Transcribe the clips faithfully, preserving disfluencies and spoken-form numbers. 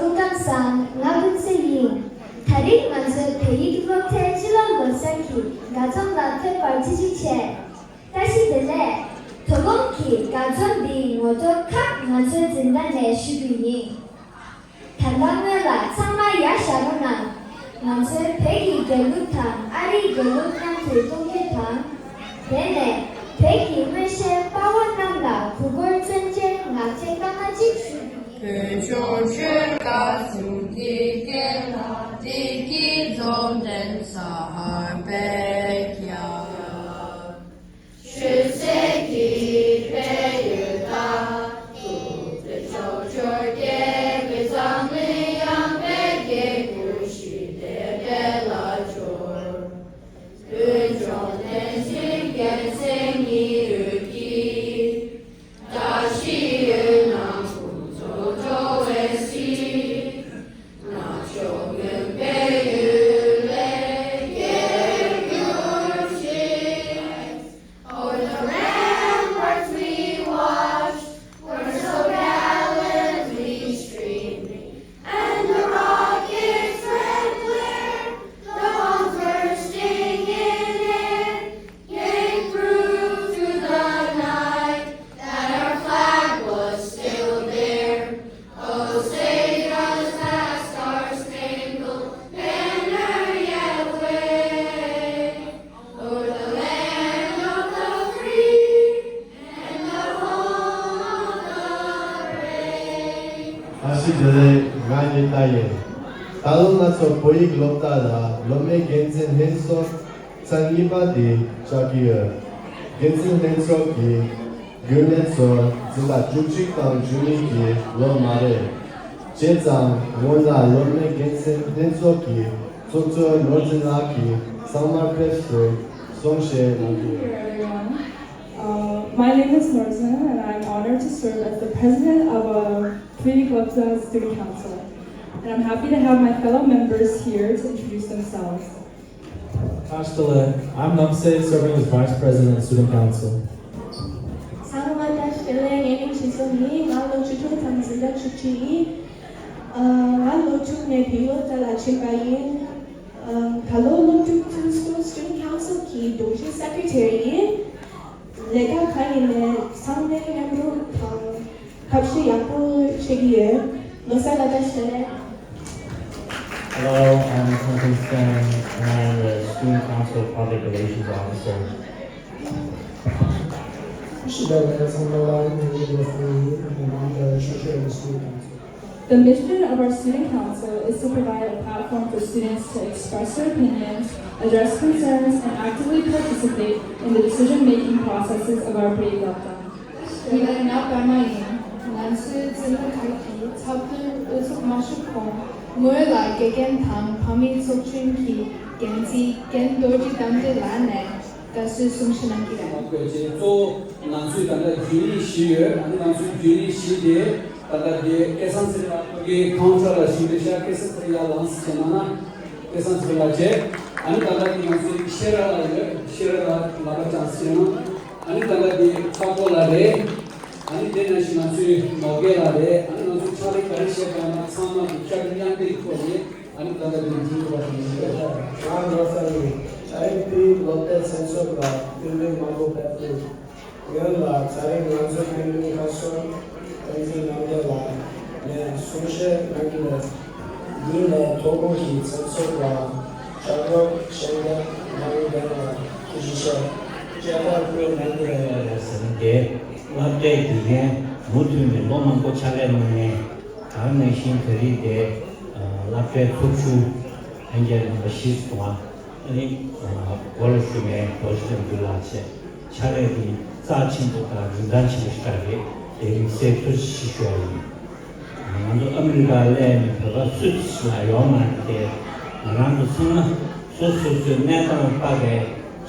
སྐུ་ཁམས་བཟང་། ང་ཀུན་གསལ་ཡིན། ད་རིང་ང་ཚོའི་བོད་ཡིག་སློབ་གྲྭའི་སྤྱི་ལོ་ལོ་གསར་གྱི་དགའ་འཛོམས་ལ་ཕེབས་པར་ཐུགས་རྗེ་ཆེ། བཀྲ་ཤིས་བདེ་ལེགས། དོ་དགོང་གི་དགའ་འཛོམས་འདིའི་ངོ་སྤྲོད་ཁག་ང་ཚོའི་འཛིན་གྲྭ་ནས་ཞུ་རྒྱུ་ཡིན། ད་ལྟ་སྔོན་ལ་ཚང་མ་ཡར་བཞག་རོགས་གནང་། ང་ཚོའི་བོད་ཀྱི་རྒྱལ་གླུ་དང་ཨ་རིའི་རྒྱལ་གླུ་མཉམ་དུ་གཏོང་རྒྱུ་དང་། དེ་ནས་བོད་ཀྱི་སྔོན་གཤེགས་དཔའ་བོ་རྣམས་ལ་གུས་བཀུར་མཚོན་བྱེད་ངག་བཅད་སྐར་མ་གཅིག་ཞུ་རྒྱུ་ཡིན། བོད་ལྗོངས་ཆོལ་ཁ་གསུམ་གྱི་སྐད་ལ། བདེ་སྐྱིད་འབྱོར་ལྡན་གསར་པའི་རྒྱལ་ཁབ། ཆོས་སྲིད་ཀྱི་སྤེལ་ཡུལ་དང་། ཐུབ་བསྟན་ཕྱོགས་བཅུར་རྒྱས་པའི་འཛམ་གླིང་ཡངས་པའི་རྒྱལ་ཁབ་ཞི་བདེ་འཕེལ་ལ་སྦྱོར། ཀུན་འབྱུང་བསྟན་འཛིན་རྒྱལ་མཚན་ཉི་འོད་ཀྱིས། བཀྲ་ཤིས་འོད་སྣང་ཀུན་ཏུ་སྤྲོ་བའི་ཚུལ། རྣམ་དཔྱོད་མུན་པའི་ཡུལ་ལས་རྒྱལ་གྱུར་ཅིག། O'er the ramparts we watched, were so gallantly streaming, and the rocket's red glare, the bombs bursting in air, gave proof to the night that our flag was still there. Oh, say does that star-spangled banner yet wave o'er the land of the free and the home of the brave? བཀྲ་ཤིས་བདེ་ལེགས། ང་ཉི་ཟླ་ཡིན། ད་ལོ་ང་ཚོ་བོད་ཡིག་སློབ་གྲྭ་ལ་སློབ་མའི་འགན་འཛིན་ལྷན་ཚོགས་ཚན་གཉིས་པ་དེ་བཅར་གྱི་ཡོད། འགན་འཛིན་ལྷན་ཚོགས་ཀྱི་རྒྱུན་ལས་ཚོ་འཛིན་གྲྭ་བཅུ་གཅིག་དང་བཅུ་གཉིས་ཀྱི་ལོ་མ་རེད། བྱས་ཙང་སྔོན་ལ་སློབ་མའི་འགན་འཛིན་ལྷན་ཚོགས་ཀྱི་ཚོགས་གཙོ་ནོར་འཛིན་ལགས་ཀྱིས་ཚང་མར་ཕེབས་སུ་གསུང་བཤད་གནང་རྒྱུ། Hello, everyone. Uh, my name is Norzin, and I'm honored to serve as the president of a Free Club Student Council. And I'm happy to have my fellow members here to introduce themselves. Thanks, Dele. I'm Namse, serving as Vice President of Student Council. ཚང་མ་ལ་བཀྲ་ཤིས་བདེ་ལེགས། ངའི་མིང་ཆོས་སྐྱོང་ཡིན། ང་ལོ་བཅུ་དྲུག་དང་འཛིན་གྲྭ་བཅུ་གཅིག་ཡིན། ཨ། ང་ལོ་དྲུག་ནས་བོད་སློབ་གྲྭ་ལ་ཕྱིན་པ་ཡིན། ཨ། ད་ལོ་སློབ་ཕྲུག་ཚོའི་School Student Council གི་རྡོ་རྗེ་Secretary ཡིན། ལས་ཀ་གང་ཡིན་ནའི་ཚང་མའི་མཉམ་རུབ་དང་ཐབས་ཤེས་ཡག་པོ་བྱེད་ཀྱི་ཡོད། ལོ་གསར་ལ་བཀྲ་ཤིས་བདེ་ལེགས། Hello, I'm Song Sung Stan, and I'm the Student Council Public Relations Officer. བཀྲ་ཤིས་བདེ་ལེགས། ཚང་མ་ལ་ངའི་མིང་ལོ་ཧྥུང་ཡིན། I'm the Treasurer of the Student Council. The mission of our student council is to provide a platform for students to express their opinions, address concerns, and actively participate in the decision-making processes of our Bri Lokdam. ཉི་ཟླ་ཡིན། ང་པདྨ་ཡིན། ང་ཚོའི་འཛིན་གྲྭ་ཁག་གི་ཚོགས་འདུར་ཨུ་ཚུགས་མ་ཞུགས་གོང་སྔོན་ལ་དགེ་རྒན་དང་ཕ་མའི་ཚོགས་ཆུང་གི་འགན་འཛིན་རྒན་རྡོ་རྗེ་དམ་འདྲེ་ལགས་ནས་དགའ་བསུའི་གསུང་བཤད་གནང་གི་རེད། དགོས་ཆེད་གཙོ་བོ་ང་ཚོས་ད་ལྟ་རྒྱུན་ལས་བཞི་ཡོད། ཨ་ནི་ང་ཚོའི་རྒྱུན་ལས་བཞི་དེ་ད་ལྟ་དེ་སྐལ་བཟང་ཚེ་རིང་ལགས་ཀྱི་ཁང་ཁྲ་ལ་ཞུགས་པའི་ཤག་སྐལ་བཟང་ཚེ་རིང་ལགས་ལངས་ཟེར་གནང་ན། སྐལ་བཟང་ཚེ་རིང་ལགས་བྱས། ཨ་ནི་ད་ལྟ་དེ་ང་ཚོའི་ཤེས་རབ་ལགས་ཡོད། ཤེས་རབ་ལགས་ལག་པ་བརྐྱངས་ཟེར་གནང་། ཨ་ནི་ད་ལྟ་དེ་ཚ་པོ་ལགས་རེད། ཨ་ནི་དེ་ནང་བཞིན་ང་ཚོའི་ནོར་རྒྱས་ལགས་རེད། ཨ་ནི་ང་ཚོས་ཕྱག་ལས་ག་རེ་བྱས་པ་ཡིན་ན་ཚང་མ་གི་ཕྱག་ལས་མཉམ་འདེགས་ཐོག་ནས། ཨ་ནི་ད་ལྟ་དེ་འཛིན་གྲྭ་བ་དང་ཡིན་པས། ང་ནོར་བཟང་ཡིན། ཚ་རིང་བོད་ཡིག་སློབ་གྲྭའི་མཚན་ཚོགས་ལ་སྐུ་མགྲོན་མང་པོ་ཕེབས་ཏེ། སྔོན་ལ་ཚ་རིང་ང་ཚོའི་སྐུ་མགྲོན་ཁག་སོང་བསྟན་འཛིན་རྣམ་རྒྱལ་ལགས་ནས་གསུང་བཤད་གནང་གི་རེད། འདི་ནས་ཐོག་ཁོངས་ཀྱི་མཚན་ཚོགས་ལ་ཕྱག་རོགས་ཞལ་འདེབས་གནང་མཁན་ལ་ཐུགས་རྗེ་ཆེ། བཅར་འདྲི་ཞུ་གནང་གི་རེད། ཟེར་ནས་སློབ་གྲྭའི་དགེ་རྒན་མུ་མཐུད་ནས་ལོ་མང་པོ་ཕྱག་ལས་གནང་མཁན། ད་ག་ནང་བཞིན་ད་རེས་དེ་སློབ་གྲྭའི་ཚོགས་ཞུགས་ལྷན་རྒྱས་རྣམ་པ་གཞིས་སུ་དང་། ཨ་ནི་སྒོ་ལ་ཞུགས་མཁན་རྡོ་རྗེ་ལྷུན་པོ་ལགས་བཅས་ཕྱག་ལས་འདི་རྩ་ཆེན་པོ་དང་རིན་ཐང་ཆེན་པོ་ཞིག་རེད། དེ་དམིགས་བསལ་ཐུགས་རྗེ་ཆེ་ཞུ་ཡ་ཡིན། ང་ཚོ་ཨ་མི་རི་ཀར་སླེབས་ནས་བོད་པ་སུ་ཞིག་ལ་ཡོང་མ་རེད་དེ། ང་རང་ཚོ་ཚང་མ་སོ་སོ་སོའི་གནས་སྟངས་དཔག་པའི་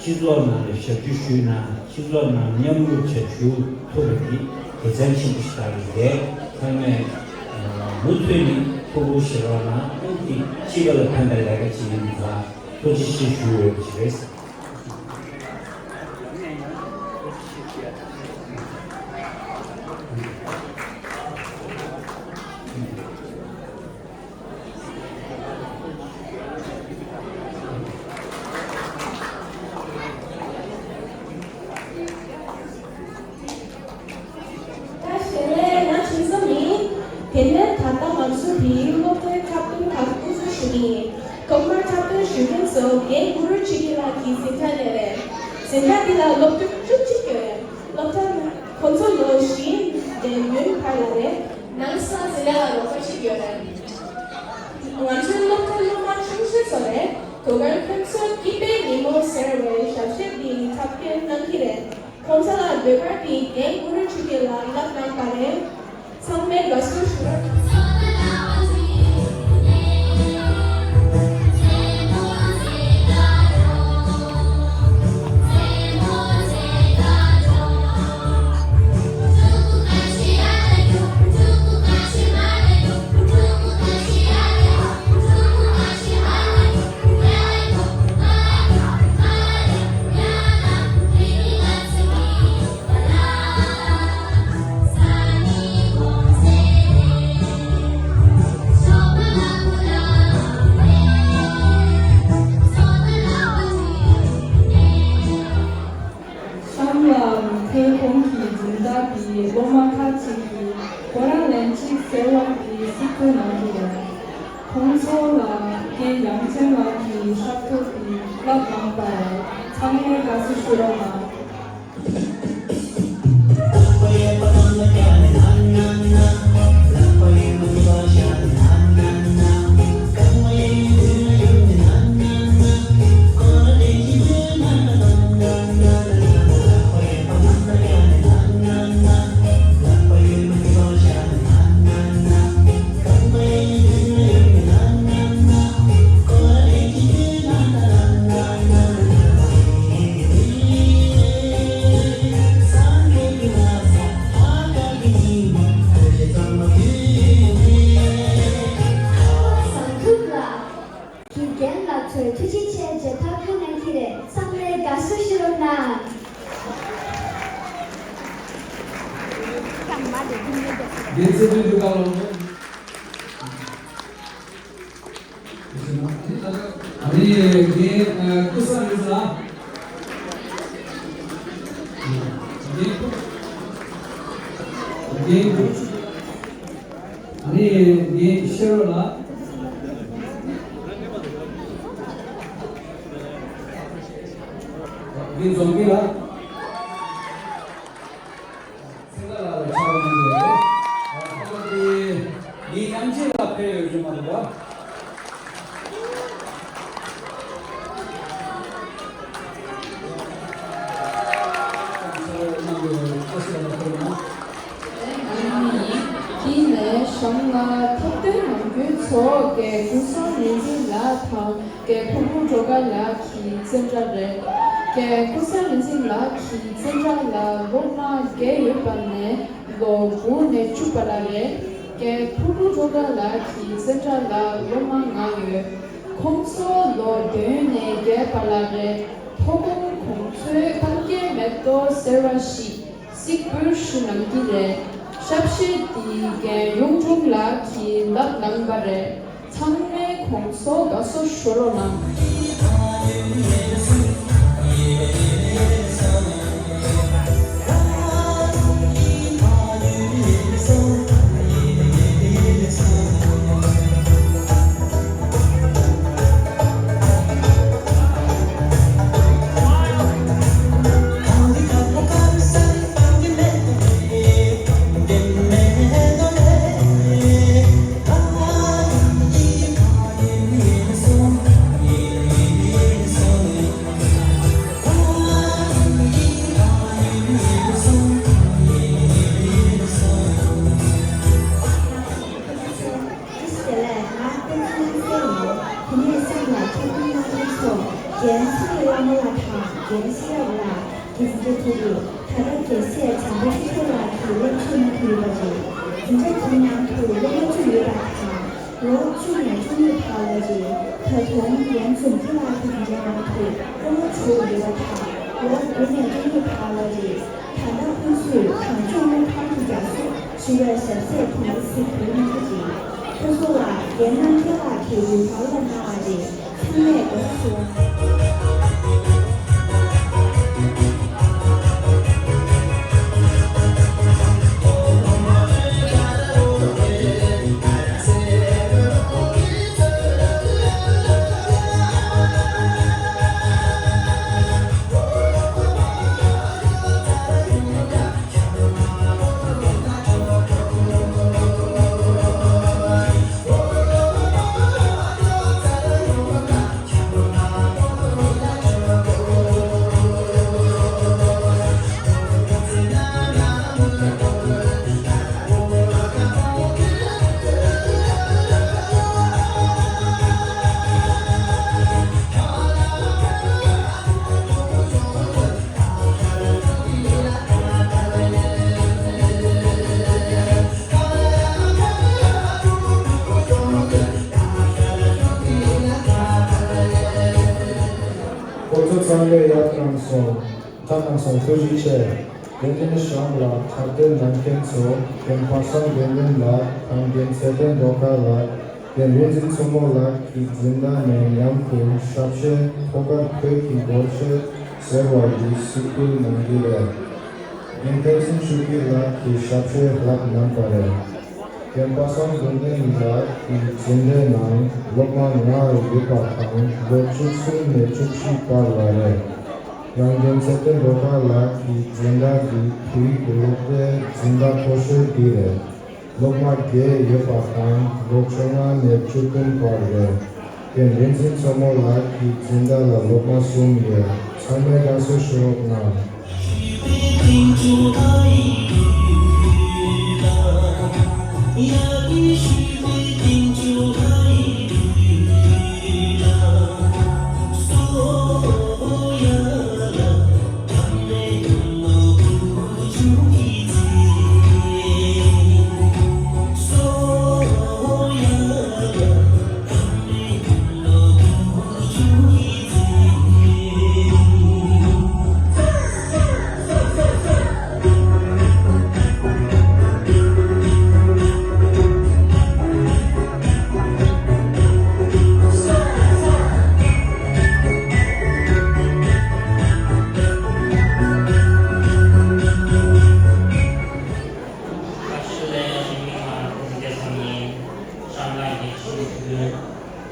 སྤྱི་ཚོགས་ནང་ལ་ཞབས་ཞུ་ཞུས་ན། སྤྱི་ཚོགས་ནང་མཉམ་རུབ་བྱ་རྒྱུ་ཐུབ་པ་འདི་དགེ་མཚན་ཆེན་པོ་ཞིག་རེད། ཚང་མས་མུ་མཐུད་ནས་ཐུགས་ཁུར་བཞེས་རོགས་གནང་། ཨང་ཏི་སྤྱི་པ་ལ་ཕན་པའི་ལས་ཀ་ཅིག་ཡིན་ཙང་ཐུགས་རྗེ་ཆེ་ཞུ་འོས་ཞིག་རེད། དེའི་སློབ་གྲྭའི་འཁྲབ་སྟོན་ཁག་སྐུ་གཟུགས་ཞུ་གི་ཡིན། ཐོག་མར་འཁྲབ་སྟོན་ཞུ་མཁན་ཚོ་རྒན་གུ་རུ་ཆོས་སྐྱིད་ལགས་ཀྱི་འཛིན་གྲྭ་ནས་རེད། འཛིན་གྲྭ་འདི་ལ་སློབ་ཕྲུག་བཅུ་གཅིག་ཡོད་རེད། སློབ་གྲྭ་ཁོང་ཚོ་ལོ་བཞི་ནས་བདུན་བར་ལ་རེད། ནང་སང་འཛིན་གྲྭ་ལ་རོགས་པ་བྱེད་ཀྱི་ཡོད་རེད། ང་ཚོའི་སློབ་གྲྭའི་སློབ་མ་ཆུང་ཤོས་ཚོ་རེད། དུས་རྒྱུན་ཁོང་ཚོ་སྐྱིད་པའི་ཉིན་མོ་ཟེར་བའི་ཞབས་ཞུ་འདི་འཁྲབ་སྟོན་གནང་གི་རེད། ཁོང་ཚོ་ལ་འབོད་སྐུལ་འདི་རྒན་གུ་རུ་ཆོས་སྐྱིད་ལགས་ལབ་གནང་བ་རེད། ཚང་མས་དགའ་བསུ་ཞུ། གཤམ་ལ་མུ་མཐུད་ཁོང་གི་འཛིན་གྲྭ་དེའི་སློབ་མ་ཁག་ཅིག་གིས་ཁོ་རང་ལན་གཅིག་ཟེར་བ་དེ་གཟིགས་འབུལ་གནང་གི་རེད། ཁོང་ཚོ་ལ་རྒན་དབྱངས་ཅན་ལགས་ཀྱི་ཕྱག་ཐོག་གི་བསླབ་གནང་བ་རེད། ཚང་མས་དགའ་བསུ་ཞུ་རོགས་གནང་། གཟིགས་མཁན་ལ་ཚོས་ཐུགས་རྗེ་ཆེ་ཞེས་ཐུགས་ཁུར་གནང་གི་རེད། ཚང་མས་དགའ་བསུ་ཞུ་རོགས་གནང་། རྒན་ཚེ་རིང་འདུག་ག་ལོ། ཨ་ནི་རྒན་ཀུན་བཟང་རིག་འཛིན་ལགས། རྒན་རྒན། ཨ་ནི་རྒན་ཤེས་རབ་ལགས། རྒན་འཛོམས་སྐྱིད་ལགས། ཚེ་བརྟན་ལགས་ལ་ཕྱག་དབང་གནང་གི་ཡོད་རེད། ཨ་ཁ་ལག་དེ་ངའི་མཉམ་ཆས་ལ་ཕེབས་ཡོད་རྒྱུ་མ་རེད་པ། དེ་ནས་གཤམ་ལ་འཁྲབ་སྟོན་གནང་རྒྱུ་ཚོ་རྒན་ཀུན་བཟང་རིག་འཛིན་ལགས་དང་རྒན་ཕུར་བུ་སྒྲོལ་དཀར་ལགས་ཀྱི་འཛིན་གྲྭ་རེད། རྒན་ཀུན་བཟང་རིག་འཛིན་ལགས་ཀྱི་འཛིན་གྲྭ་ལ་སློབ་མ་བརྒྱད་ཡོད་པ་ནས་ལོ་དགུ་ནས་བཅུ་བར་ལ་རེད། རྒན་ཕུར་བུ་སྒྲོལ་དཀར་ལགས་ཀྱི་འཛིན་གྲྭ་ལ་སློབ་མ་ལྔ་ཡོད། ཁོང་ཚོ་ལོ་བདུན་ནས་བརྒྱད་བར་ལ་རེད། ཐོག་ཁོང་ཚོས་གཏམ་སྐྱེལ་མེ་ཏོག་ཟེར་བ་ཞིག་གཟིགས་འབུལ་ཞུ་གནང་གི་རེད། ཞབས་ཕྱི་འདི་རྒན་གཡུང་དྲུང་ལགས་ཀྱིས་ལབ་གནང་བ་རེད། ཚང་མས་ཁོང་ཚོ་དགའ་བསུ་ཞུ་རོགས་གནང་། ཨིས་དེ་ལས་ང་ཀུན་གླེང་སེ་ཡིན། དེ་ནས་སང་ལ་ཁྱེད་ཀུན་གླེང་སེ་ཚོ་རྒན་ཚེ་རིང་བླ་མ་ལགས་དང་རྒན་ཤེས་རབ་ལགས་ཀྱི་འཛིན་གྲྭ་དེ་རེད། ད་ལྟ་རྒན་ཤེས་བྱམས་པ་ཆོས་སྐྱིད་ལགས་ཀྱིས་སློབ་ཁྲིད་གནང་གི་ཡོད་པ་རེད། འཛིན་གྲྭ་དེའི་ནང་དུ་སློབ་མ་བཅུ་ཡོད་པ་དང་། ལོ་བཅུ་ནས་བཅུ་གཉིས་བར་ལ་རེད། ད་དུང་རྒན་འཛོམས་སྐྱིད་ལགས་ཀྱི་འཛིན་གྲྭའི་ནང་དུ་སློབ་མ་དྲུག་ཡོད་པ་དང་། ལོ་དགུ་ནས་བཅུ་གཉིས་བར་ལ་རེད། ད་ལྟ་ཁོང་ཚོས་གངས་ལྗོངས་སློབ་ཁང་གི་རྒྱ་མཚོ་ཞེས་པའི་ཞབས་ཟས་དེ་གཟིགས་འབུལ་གནང་གི་རེད། ཁོ་ཚོ་ལ་རྒན་རྣམ་རྒྱལ་ལགས་ཀྱིས་འོས་འཕར་སློབ་གནང་བ་རེད། ཚང་མས་དགའ་བསུ་ཞུ། སོང་། ཐབས་གནང་སོང་། ཐུགས་རྗེ་ཆེ། དགེ་འདུན་ཞང་ལགས། འཁྲབ་སྟོན་གནང་མཁན་ཚོ། རྒན་པ་སངས་དགེ་འདུན་ལགས་དང་། རྒན་ཚེ་བརྟན་སྒྲོལ་དཀར་ལགས། རྒན་རིག་འཛིན་མཚོ་མོ་ལགས་ཀྱི་འཛིན་གྲྭ་ནས་མཉམ་དུ་ཞབས་ཕྱི་ཐོག་ཁར་བོད་ཀྱི་སྒོར་གཞས་ཟེར་བ་ཡི་གཟིགས་འབུལ་གནང་གི་རེད། རྒན་བསྟན་འཛིན་ཆོས་སྐྱིད་ལགས་ཀྱིས་ཞབས་ཕྱི་ལྷག་གནང་བ་རེད། རྒན་པ་སངས་དགེ་འདུན་ལགས་ཀྱི་འཛིན་གྲྭའི་ནང་སློབ་མ་ལྔ་ཡོད་པ་དང་ལོ་བཅུ་གསུམ་ནས་བཅུ་བཞི་བར་ལ་རེད། ཡང་རྒན་ཚེ་བརྟན་སྒྲོལ་དཀར་ལགས་ཀྱི་འཛིན་གྲྭ་འདི་བོད་ཡིག་སློབ་གྲྭའི་འཛིན་གྲྭ་མཐོ་ཤོས་འདི་རེད། སློབ་མ་བརྒྱད་ཡོད་པ་དང་ལོ་བཅོ་ལྔ་ནས་བཅུ་བདུན་བར་རེད། རྒན་རིག་འཛིན་མཚོ་མོ་ལགས་ཀྱི་འཛིན་གྲྭ་ལ་སློབ་མ་གསུམ་ཡོད། ཚང་མས་དགའ་བསུ་ཞུ་རོགས་གནང་།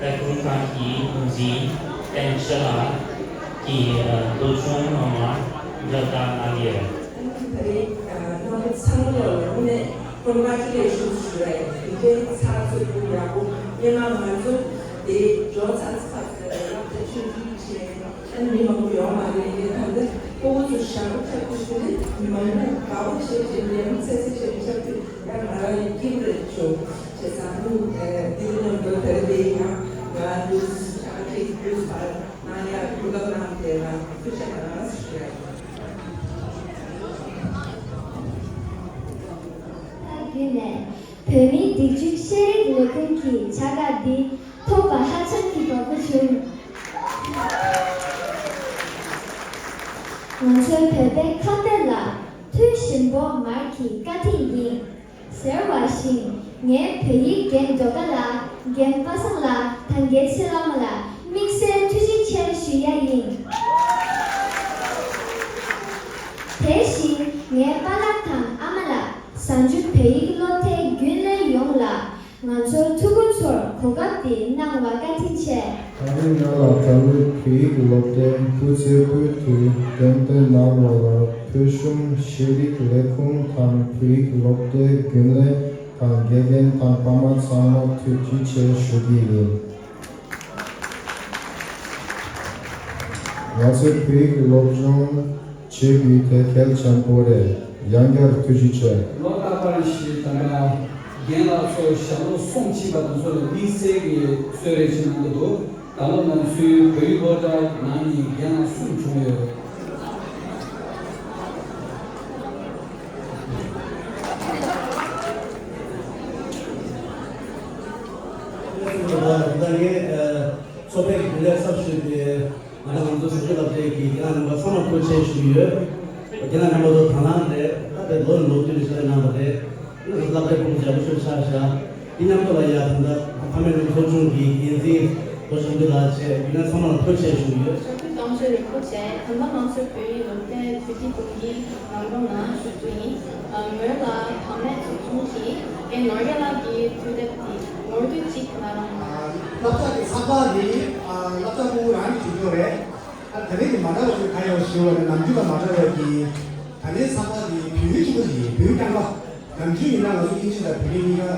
ལས་ཁུངས་ཁང་གི་འགོ་འཛིན་བསྟན་ཆོས་ལགས་ཀྱིས་འདུ་ཆུང་ངོ་མ་འབྲེལ་ཐག་གནང་གི་ཡོད། ད་རེས་རྣམ་པ་ཚང་མ་ལ་དངོས་གནས་congratulations ཞུ་རྒྱུ་ཡིན། དེ་འདྲའི་ཚགས་ཚུད་པོ་ཡག་པོ། སྔོན་མ་ང་ཚོ་དེ་འགྲོ་ཚར་ཚར་ཚར་ལ་ཆུང་ཆུང་བྱས། ཨ་ནི་མི་མང་པོ་ཡོང་མ་རེད། ངས་ད་ལྟ་ཕྲུ་གུ་ཚོ་ཞབས་བྲོ་འཁྲབ་དུས་ཙམ་ནས་མི་མང་པོ་དགའ་པོ་བྱས་བྱས་ནས་ཚེ་ཚེ་བྱས་འཁྲབ་དུས་ཡང་ང་རང་ཡང་སྐྱིད་པོ་རེད་བྱུང་། བྱས་ཙང་ཨ་ནི་འདི་ནི་མཉམ་དུ་ད་རེས་དེ་ཡང་ང་ལུས་ཆགས་ཀྱི་ལུས་བར་ང་ཡང་གོ་སྐབས་གནང་དེ་ལ་ཐུགས་རྗེ་གནང་ཞུ་ཡ་ཡིན། ད་བརྒྱུད་ནས་བོད་མིའི་སྒྲིག་འཛུགས་ཤེས་རིག་ལས་ཁུངས་ཀྱི་བྱ་དགའ་འདི་ཐོབ་པ་ཧ་ཅང་གི་དགའ་པོ་བྱུང་། ང་ཚོའི་བོད་པའི་ཁ་གཏད་ལ་ཐུགས་ཞིམ་པོ་མར་གྱི་བཀའ་དྲིན་ཡིན། ཟེར་བ་བཞིན་ངས་བོད་ཡིག་རྒན་སྒྲོལ་དཀར་ལགས། རྒན་པ་སངས་ལགས་དང་རྒན་ཚེ་བླ་མ་ལ་དམིགས་བསལ་ཐུགས་རྗེ་ཆེ་ཞུ་ཡ་ཡིན། དེ་བཞིན་ངའི་པཱ་ལགས་དང་ཨ་མ་ལགས། གཟའ་མཇུག་བོད་ཡིག་སློབ་གྲྭའི་རྒྱུན་ལས་ཡོངས་ལ་ང་ཚོའི་ཕྲུ་གུ་ཚོར་གོ་སྐབས་འདི་གནང་བར་བཀའ་དྲིན་ཆེ། ད་རེས་ང་ལ་གྲྭ་བློན་བོད་ཡིག་སློབ་གྲྭའི་སྐུ་ཚེ་སྐུའི་དུས་འགན་བཏོན་གནང་བ་ལ་བོད་གཞུང་ཤེས་རིག་ལས་ཁུངས་དང་བོད་ཡིག་སློབ་གྲྭའི་རྒྱུན་ལས་དང་དགེ་རྒན་དང་ཕ་མ་ཚང་མ་ཐུགས་རྗེ་ཆེ་ཞུ་གི་ཡིན། ང་ཚོའི་བོད་ཡིག་སློབ་སྦྱོང་བྱེད་དགོས་དེ་གལ་ཆེན་པོ་རེད། ཡང་བསྐྱར་ཐུགས་རྗེ་ཆེ། ལོ་རྟག་པར་ཞིག་ད་ལྟ་རྒན་ལགས་ཚོ་ཞལ་ལོ་གསུམ་ཕྱིན་པ་དང་ཚོ་ལ་དམིགས་བསལ་གྱི་གསོལ་རས་ཅིག་གནང་གི་འདུག་ད་ལོ་ང་ཚོའི་བོད་ཡིག་སློབ་གྲྭ་ནང་ནས་རྒན་ལགས་གསུམ་བྱུང་ཡོད། ཚོགས་པའི་རྒྱུན་ལས་ཚབ་ཞུས་ཏེ། ང་དང་ང་ཚོ་བོད་ཀྱི་སློབ་གྲྭའི་གི་རྒན་ལགས་རྣམ་པ་ཚང་མར་ཐུགས་རྗེ་ཆེ་ཞུ་གི་ཡོད། རྒན་ལགས་རྣམ་པ་ཚོ་དང་བླངས་རེད། ད་ལྟའི་ལོ་ནས་ལོ་བསྟུད་ནས་ཕྱག་ལས་གནང་བ་རེད། ང་ཚོ་སློབ་གྲྭའི་ཕྲུ་གུ་ཡག་པོ་ཞིག་ཆགས་ཤག་འདི་མཉམ་དུ་ལ་ཡ་ད་ལྟ་ཕ་མེས་ཚོགས་ཆུང་གི་འགན་འཛིན་རྡོ་ཞབས་འདུས་ལགས་བཅས་རྒན་ལགས་ཚང་མ་ལ་ཐུགས་རྗེ་ཆེ་ཞུ་གི་ཡོད། ཞབས་དྲུང་དམ་ཆོས་རིན་པོ་ཆེ། ད་ལྟ་ང་ཚོའི་བོད་ཡིག་སློབ་གྲྭའི་དུས་དེབ་དཔུང་སྡེའི་ནང་ལོགས་ན་བཞུགས་ཀྱི་ཡིན། ངོས་ལ་བག་མེད་ཚོགས་ཆུང་གིས་རྒན་ནོར་རྒྱས་ལགས་ཀྱི་དུས་དེབ་འདི་ངོ་སྤྲོད་ཅིག་གནང་རོགས་གནང་། སློབ་གྲྭ་གི་ཚགས་པར་འདི་སློབ་གྲྭ་ཕྲུ་གུ་རང་གིས་བྲིས་ཡོད་རེད། ད་ད་རེས་ཀྱི་མ་འདྲ་བ་ཞིག་ག་ཡོད་ཞུ་བ་ནི་ནམ་རྒྱུན་དང་མ་འདྲ་བའི་གི་ད་ལྟའི་ཚགས་པར་འདི་བོད་ཡིག་གཅིག་པུ་ཞིག་ཡིན། བོད་ཡིག་རྐྱང་པ། ནམ་རྒྱུན་ཡིན་ན་ང་ཚོ་དབྱིན་ཇི་དང་བོད་སྐད་གཉིས་ཀ་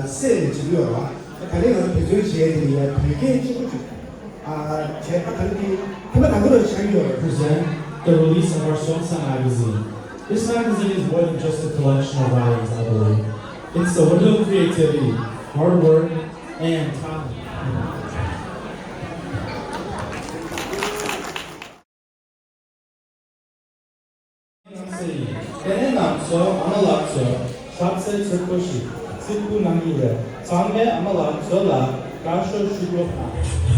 བསྲེས་ནས་བྲིས་ཀྱི་ཡོད་རེད་བ། ད་ལན་ང་ཚོ་འབད་བརྩོན་བྱས་དེ་ནི་ཡ་བོད་སྐད་གཅིག་པུ་བྲིས། བྱས་ད་ད་ལན་དེ་ཐེངས་མ་དང་པོ་རང་ཆགས་ཀྱི་ཡོད་རེད། Present the release of our Songsa magazine. This magazine is more than just a collection of writings, I believe. It's a window of creativity, hard work, and talent. དེ་ནས་ང་ཚོ་ཨ་མ་ལགས་ཚོ་ཞབས་ཚད་ཚོད་པོ་ཞིག་རྩིས་སྤྲོད་གནང་གི་ཡོད། ཚང་མས་ཨ་མ་ལགས་ཚོ་ལ་དགའ་ཤོས་ཤུགས་རོགས་གནང་།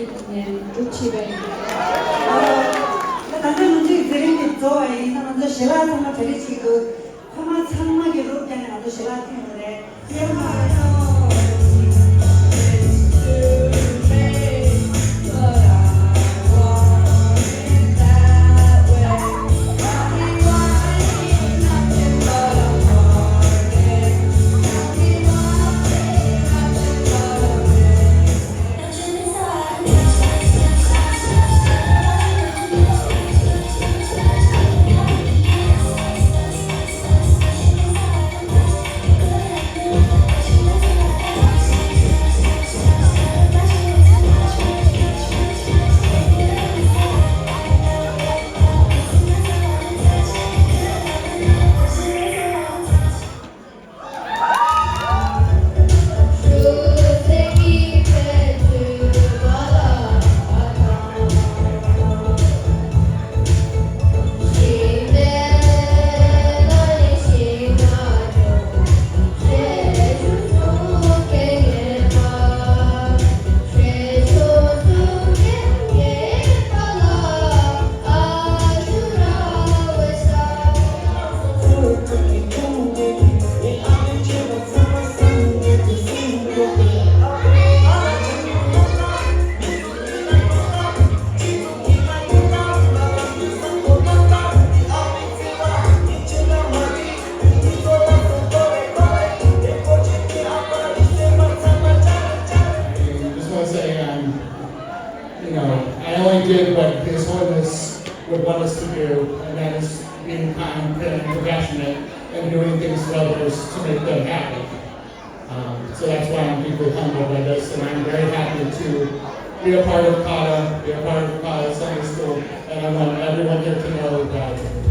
ནས་སྒྲུབ་བྱེད་པ་ཡིན། ད་ལྟ་ང་ཚོའི་མཛད་རིམ་འདི་རྫོགས་པ་ཡིན་ན། ང་ཚོ་ཞལ་ལག་ཚང་མ་གྲ་སྒྲིག་བྱེད་དགོས། ཁོ་མ་ཚང་མ་གི་རོབ་བརྒྱབ་ནས་ང་ཚོ་ཞལ་ལག་འཐེན་དགོས་རེད། I just want to say, um, you know, I only did what His Holiness would want us to do, and that is being kind, caring, compassionate, and doing things for others to make them happy. Um, so that's why I'm deeply humbled by this, and I'm very happy to be a part of Kata, be a part of Kata Sunday School, and I want everyone here to know that